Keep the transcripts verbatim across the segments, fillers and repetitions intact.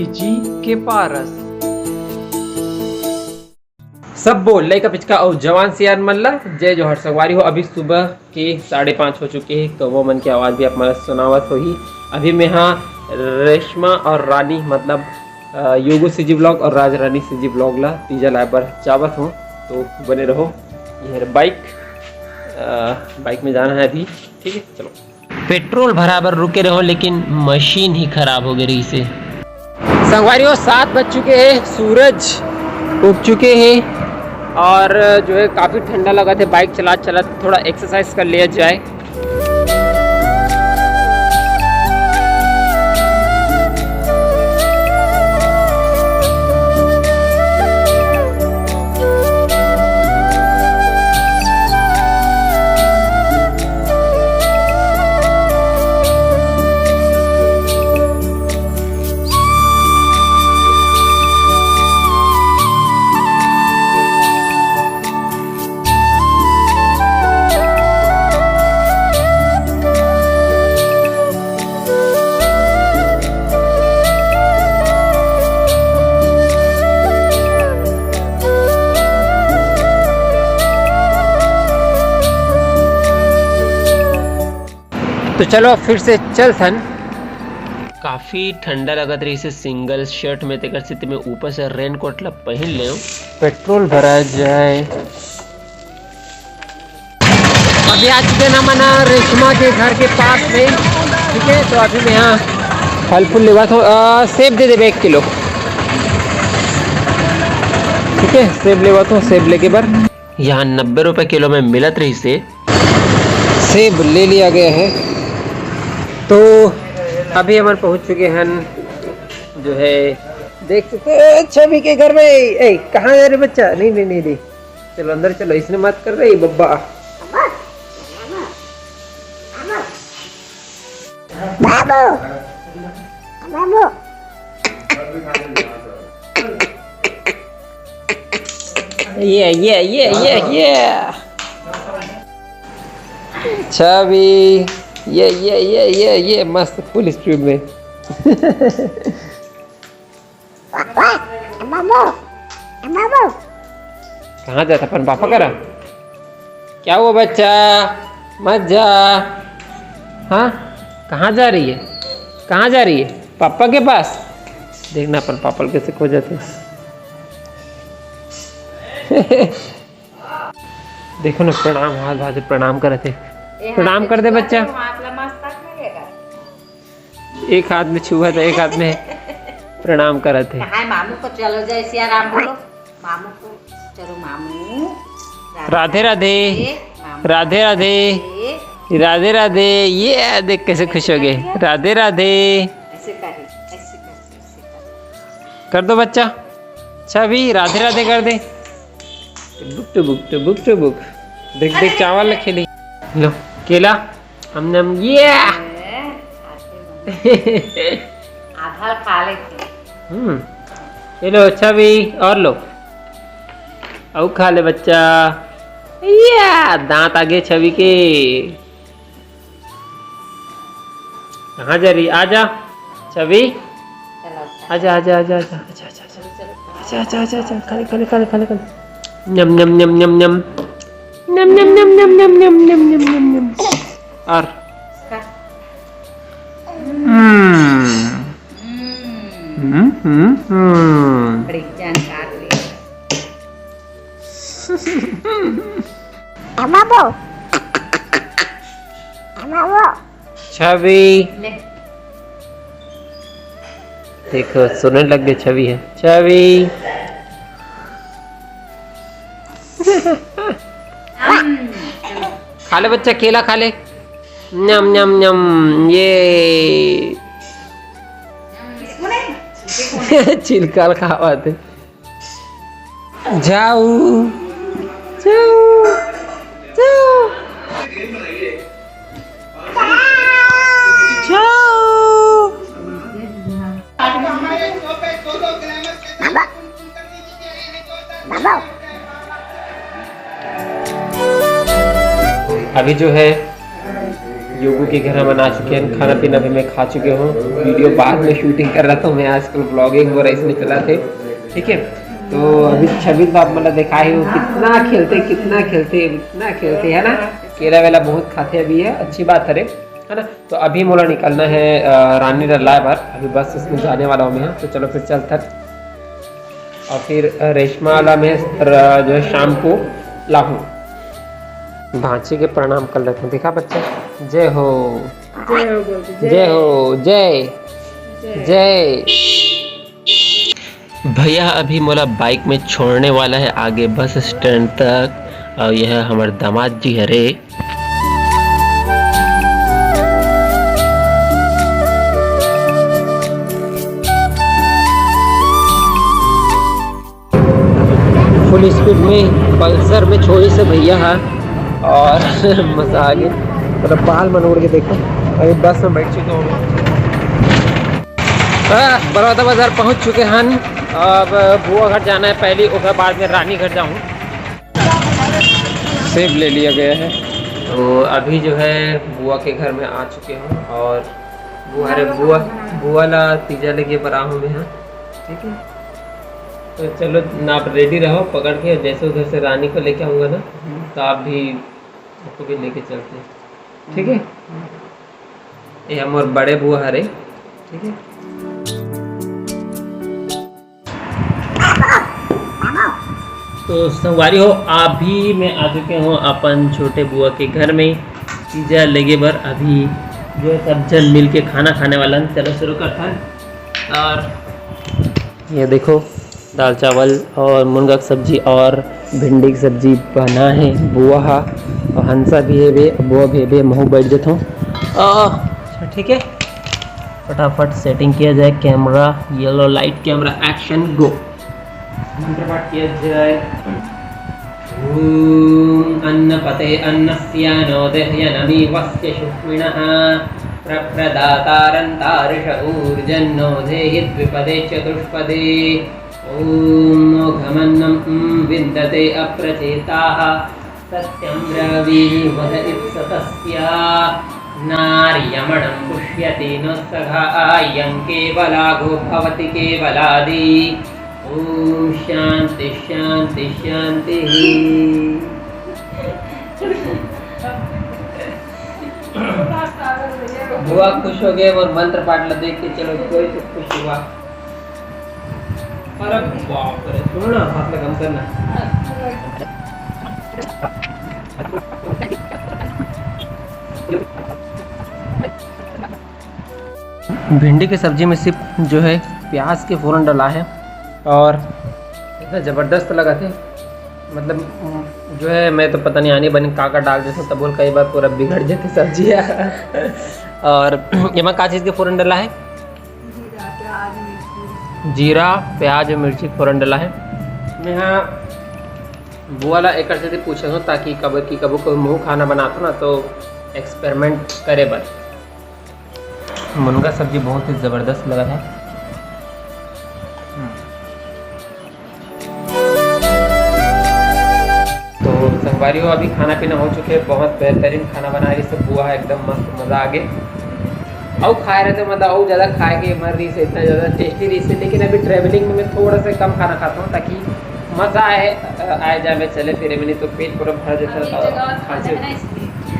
जी के पारस। सब बोल लइका पिचका अउ जवान सियान मन ला जय जोहार। संगवारी हो, अभी सुबह के साढ़े पाँच हो चुके हे, कौवा मन के आवाज़ भी आप मन ला सुनावत होही। अभी मैं हा रेशमा और रानी, मतलब अ, योगो सीजी ब्लॉग और राज रानी सीजी ब्लॉग ला तीजा लाए बर जावत हूँ, तो बने रहो। ये है बाइक, अ, बाइक में जाना है अभी, ठीक है, चलो। पेट्रोल भरा बर रुके रहो, लेकिन मशीन ही खराब हो गई रही से। संगवारी हो, सात बज चुके हैं, सूरज उग चुके हैं और जो है काफ़ी ठंडा लगा थे। बाइक चला चला थोड़ा एक्सरसाइज कर लिया जाए। तो चलो, अब फिर से चलथन। काफ़ी ठंडा लगत रही से सिंगल शर्ट में, तेकर सेती मैं ऊपर से रेनकोट ला पहन ले। पेट्रोल भरा जाए। अभी आ चुके ना मना रेशमा के घर के पास में, ठीक है। तो अभी मैं यहाँ फल फूल लेवा था, सेब दे देबे एक किलो, ठीक है। सेब लेवा था, सेब लेके बर यहाँ नब्बे रुपये किलो में मिलत रही से। सेब ले लिया गया है। तो अभी हमन पहुंच चुके हैं जो है, देख सकते हो, छवि के घर में। ए, कहाँ जा रहे बच्चा? नहीं, नहीं, नहीं, नहीं, चलो अंदर चलो, इसने मत कर रही बब्बा। बाबू, बाबू। ये, ये, ये, ये, ये। छवि, ये, ये, ये, ये, ये, मस्त फुल स्पीड में। बाबू, बाबू। कहाँ जाता अपन पापा करा? क्या हुआ बच्चा, मत जा। हाँ, कहाँ जा रही है? कहाँ जा रही है? पापा के पास। देखना अपन पापा ल कैसे खो जाते हैं। देखो ना, प्रणाम, हाथ भात से प्रणाम करत हे। ए हाथ प्रणाम से कर दे छुआ बच्चा। तो हाथ ला मस्त तक नहीं लेगा। एक हाथ में छुआ था, एक हाथ में प्रणाम करत हे। कहाँ है मामू को? चलो जय सिया राम बोलो। मामू को, चलो मामू। राधे राधे। मामू। राधे राधे। राधे राधे। ये देख कैसे खुश हो गए। राधे राधे। ऐसे कर, ऐसे कर, ऐसे कर। कर दो बच्चा। छवि, राधे राधे कर दे। टुबुक, टुबुक, टुबुक, टुबुक। देख, देख, चावल खेली। लो, केला। हम नम, ये। आधा खा लेते। हम्म। ये लो, छवि, और लो। अउ खा ले बच्चा। या, दांत आगे छवि के। कहाँ जा रही? आजा छवि। चलो, अच्छा। आजा, आजा, आजा, आजा, आजा, आजा, आजा। चलो, चलो। अच्छा, अच्छा, अच्छा, अच्छा, खा ले, खा ले, खा ले, खा ले, खा ले। नम, नम, नम, नम, नम। नम, नम, नम। और? खा। हम्म। हम्म। हम्म, हम्म, हम्म। बड़ी जानकार भी है। ए बाबू। ए बाबू। छवि। ले। देखो, सोने लग गए छवि है। छवि। खा ले बच्चा, केला खा ले। नम, नम, नम। ये। इसको नहीं, छिलका खावा थे। जाऊ, जाऊ, जाऊ, जाऊ। अभी जो है योगू के घर हमन आ चुके हैं, खाना पीना भी मैं खा चुके हूँ। वीडियो बाद में शूटिंग कर रहा था मैं, आजकल ब्लॉगिंग वगैरह इसमें चला थे, ठीक है। तो अभी छबित आप मतलब देखा ही हो, कितना खेलते, कितना खेलते, कितना खेलते, है ना। केला वेला बहुत खाते अभी, है अच्छी बात है रे, है ना। तो अभी मोला निकलना है अ, रानी ला लाए बर, अभी बस इसमें जाने वाला हूँ मैं, तो चलो फिर चलथन। और फिर अ, रेशमा वाला में र- जो है शाम को लाहूँ। भांची के प्रणाम कर लेते हैं, देखा बच्चा। जय हो, जय हो बोल दे, जय हो, जय जय। जय। भैया अभी मोला बाइक में छोड़ने वाला है आगे बस स्टैंड तक। और यह हमारे दामाद जी हरे। फुल स्पीड में पल्सर में छोड़ी से भैया है। और मजा आ गया, मतलब बाल मन उड़ के देखो। अभी बस में बैठ चुके हूँ। हाँ, बड़ौदा बाजार पहुँच चुके हैं। अब बुआ घर जाना है पहली, ओकर बाद में रानी घर जाऊँ। सेब ले लिया गया है। तो अभी जो है बुआ के घर में आ चुके हूँ और बुआ रे बुआ, बुआ ला तीजा लगे बर आहूँ मैं, हाँ, ठीक है। तो चलो ना, आप रेडी रहो पकड़ के, जैसे उधर से रानी को लेके आऊँगा ना, तो आप भी, आपको भी लेके चलते हैं, ठीक है। ये मोर बड़े बुआ हरे, ठीक है। तो संगवारी हो, अभी मैं आ चुके हूँ अपन छोटे बुआ के घर में तीजा लेगे बर। अभी जो है सब झन मिल के खाना खाने वाला हन। चलो शुरू करथन। और ये देखो, दाल चावल और मुनगा के सब्जी और भिंडी के सब्जी बना है। बुआ हा और हंसा भी है बे, बुआ भी है बे, महू बैठ जथों। आ, अच्छा, ठीक है, फटाफट सेटिंग किया जाए। Camera, yellow light, camera, action, go. मंत्र पाठ किया जाए। ॐ अन्नपते अन्नस्यान्नोदयनमीवस्य शुक्मिणः। प्रप्रदातारन्तारिष ऊर्जन्नो धेहि द्विपदे चतुष्पदे। ॐ मोघमन्नं विन्दते अप्रचेताः। सत्यं ब्रवीमि वद इत्स तस्य। नार्यमणं पुष्यति नो सखायं केवलाघो भवति केवलादी। ॐ शांति शांति शांति। बुआ खुश हो गए और मंत्र पाठ ला देख के, चलो कोई तो खुश हुआ। अरे बाप रे, सुनो ना, हाथ में कम करना। भिंडी के सब्जी में सिर्फ जो है प्याज के फोरन डला है और इतना ज़बरदस्त लगा थे, मतलब जो है मैं तो पता नहीं आनी बनी का का डाल देते, तब बोल कई बार पूरा बिगड़ जाते सब्जी है। और एमा का चीज़ के फोरन डला है? जीरा, प्याज और मिर्ची फोरन डला है। मैं हाँ बुआ ला एकर से पूछे हूँ ताकि कब की कबो कोई मुँह खाना बनाता ना तो एक्सपेरिमेंट करे बर। मुनगा सब्जी बहुत ही ज़बरदस्त लगा है। तो संगवारी हो, अभी खाना पीना हो चुके, बहुत बेहतरीन खाना बना रही सब बुआ है, एकदम मस्त, मज़ा आ गए। अउ खाए रहते मतलब अउ ज़्यादा खाए के मन रही से, इतना ज़्यादा टेस्टी रही से, लेकिन अभी ट्रैवलिंग में मैं थोड़ा सा कम खाना खाता हूँ ताकि मज़ा आए, आए जाए में चले फिरे में, नहीं तो पेट पूरा भर जाता था।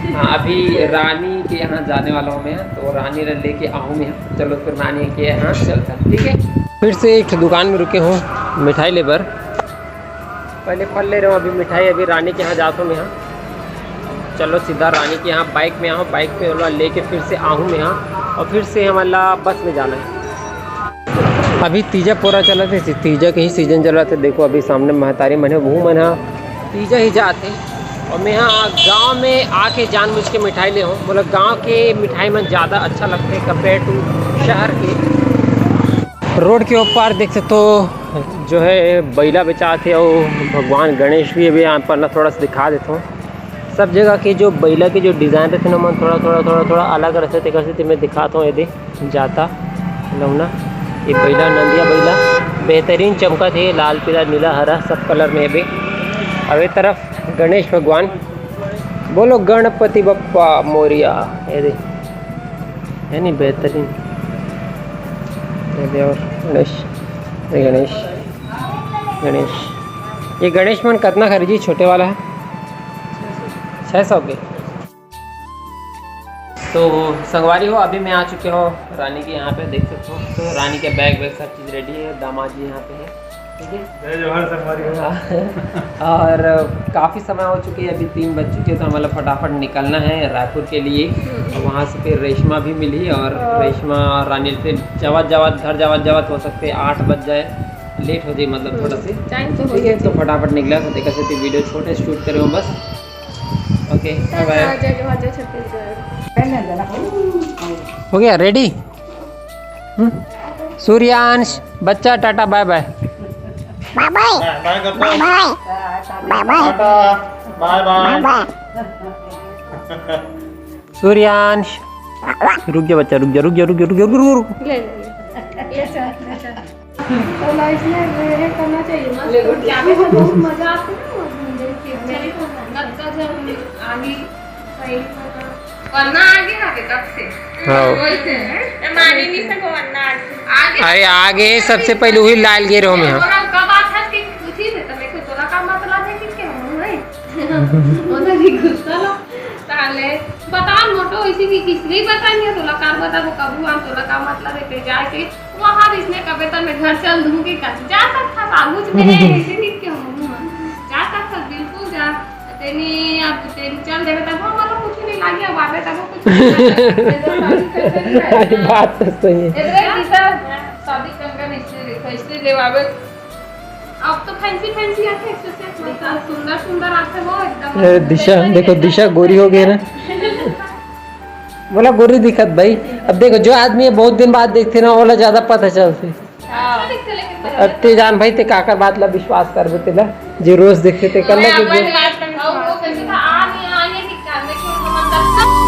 हाँ, अभी रानी के यहाँ जाने वाला हूँ मैं, तो रानी ला लेके आऊँ मैं। चलो फिर रानी के यहाँ चलता, ठीक है। फिर से एक दुकान में रुके हूँ मिठाई ले बर। पहले फल ले रहे हो, अभी मिठाई, अभी रानी के यहाँ जाता हूँ मैं यहाँ। चलो सीधा रानी के यहाँ बाइक में आओ, बाइक पे ओला लेके फिर से आहूँ मैं यहाँ और फिर से हमला बस में जाना है। अभी तीजा पोरा चलत हे, तीजा के ही सीजन चलत हे। देखो अभी सामने महतारी मन हे, वहू मन ह तीजा ही जात हे। और मैं यहाँ गाँव में आके जानबूझ के मिठाई ले हूँ, मतलब गाँव के मिठाई मन ज़्यादा अच्छा लगते हैं कंपेयर टू शहर के। रोड के ओ पार देख सकते हो जो है बैला बेचात हे और भगवान गणेश भी अभी यहाँ पर ना थोड़ा सा दिखा देता हूँ। सब जगह के जो बैला के जो डिज़ाइन रहते ना मन थोड़ा थोड़ा थोड़ा थोड़ा अलग रहते, तेकर से मैं दिखाता हूँ। यदि जाता लौना। ये बैला, नंदिया बैला बेहतरीन चमकत हे, लाल, पीला, नीला, हरा सब कलर में हेबे। अब ए तरफ गणेश भगवान बोलो गणपति बप्पा मोरिया। ये दे, है नहीं बेहतरीन। ये दे और गणेश, ये गणेश, गणेश। ये गणेश मन कितना खरीदी? छोटे वाला है छः सौ के। तो संगवारी हो, अभी मैं आ चुके हूँ रानी के यहाँ पे, देख सकते हो। तो रानी के बैग वैग सब चीज़ रेडी है, दामाद जी यहाँ पे है, ठीक है। जय जोहार संगवारी हो। और काफ़ी समय हो चुकी है, अभी तीन बज चुके हैं, तो हमारा फटाफट निकलना है रायपुर के लिए। और वहाँ से फिर रेशमा भी मिली, और रेशमा और रानी फिर जावत जावत, घर जावत जावत हो सकते हैं आठ बज जाए, लेट हो जाए, मतलब थोड़ा से। टाइम तो हो ठीक है, गया। तो फटाफट निकला, तो देखा से वीडियो छोटे शूट करे हो बस। ओके, बाय बाय। जय जोहार, जय छत्तीसगढ़। हो गया रेडी? हम्म? सूर्यांश, बच्चा, टाटा, बाय बाय। बाय बाय। बाय बाय कर दो। बाय बाय। बाय बाय। टाटा, बाय बाय। बाय बाय। सूर्यांश, रुक जा बच्चा, रुक जा, रुक जा, रुक जा, रुक जा, रुक जा, रुक जा। ले, ले, ले। ले चल, ले चल। तो लाइफ में ये करना चाहिए, मस्त। ले, गुड। जाने से बहुत मजा आता है ना, वो घूमने फिरने में। गदगद है, आगे सही होना। वरना आगे ना बेटा से। हाँ। बोलते हैं। ए, मानी नहीं सको वरना आगे। आगे। अरे आगे सबसे पहले वही लाल गिर हो में, हाँ। तोला का बात है कि पूछी थे, तो मेरे को तोला का मतलब है कि क्या हूँ मैं? ओना भी गुस्सा लो। ताले बता मोटो इसी की किसने बतानी है, तोला का बता वो कबू हम तोला का मतलब है पे जाके वहाँ इसने कबे तो मैं घर चल दूंगी कर जा सकता था, कुछ भी नहीं, इसी की क्यों हूँ? जा सकता, बिल्कुल जा। तेनी अब तेनी चल देवे तब हमारा कुछ नहीं लागे, अब आवे तब कुछ नहीं लागे। अरे बात तो सही है। इधर की सर शादी कंगन इसलिए देखो, इसलिए लेवावे। अब तो फैंसी फैंसी आते हैं, एक्सरसाइज मतलब सुंदर सुंदर आते हो एकदम। ए, दिशा, देखो, दिशा गोरी हो गई ना। बोला गोरी दिखत भाई। अब देखो, जो आदमी बहुत दिन बाद देखते ना, ओला ज्यादा पता चलते। हाँ। अब ते जान भाई, ते काकर बात ला विश्वास करबे तेला, जे रोज देखते ते कर ले। अपन बात कर, वो कैसे था, आ नहीं, आ नहीं, कि करने के मतलब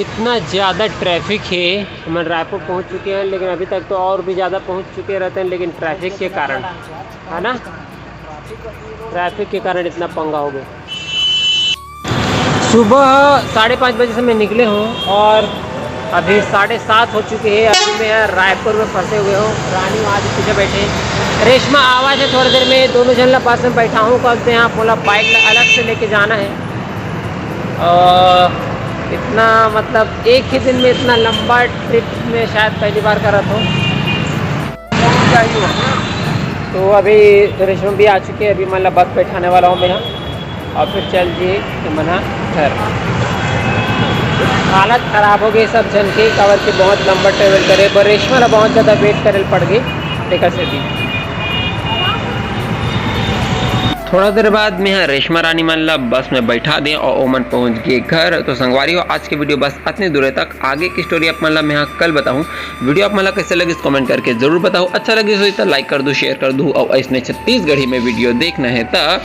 इतना ज़्यादा ट्रैफिक है, हम रायपुर पहुंच चुके हैं, लेकिन अभी तक तो और भी ज़्यादा पहुंच चुके रहते हैं, लेकिन ट्रैफिक के कारण, है ना, ट्रैफिक के कारण इतना पंगा हो गया। सुबह साढ़े पाँच बजे से मैं निकले हूँ और अभी साढ़े सात हो चुके हैं। अभी मैं यहाँ रायपुर में फंसे हुए हूँ, रानी वहाँ से पीछे बैठे हैं। रेशमा आवाज है, थोड़ी देर में दोनों जन ला बस में बैठा हूँ, कल से यहाँ पूरा बाइक अलग से लेके जाना है। और इतना, मतलब, एक ही दिन में इतना लंबा ट्रिप में शायद पहली बार करा था। तो अभी रेशमा भी आ चुके हैं, अभी मतलब बस बैठाने वाला हूँ मैं यहाँ और फिर चल दिए तो मना घर। हालत खराब हो गई सब जन के, काबर के बहुत लंबा ट्रेवल करे, पर रेशमा ला बहुत ज़्यादा वेट करे पड़ गई, तेकर से भी। थोड़ा देर बाद में यहाँ रेशमा रानी मन ला बस में बैठा दे और ओमन पहुँच गए घर। तो संगवारी हो, आज के वीडियो बस अतने दूर तक, आगे की स्टोरी आप मन ला मैं यहाँ कल बताऊँ। वीडियो आप मन ला कैसे लगिस, कमेंट करके जरूर बताओ। अच्छा लगिस होही त लाइक कर दू, शेयर कर दू, और ऐसने छत्तीसगढ़ी में वीडियो देखना है त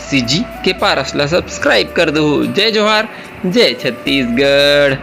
सीजी के पारस ला सब्सक्राइब कर दू। जय जोहार, जय छत्तीसगढ़।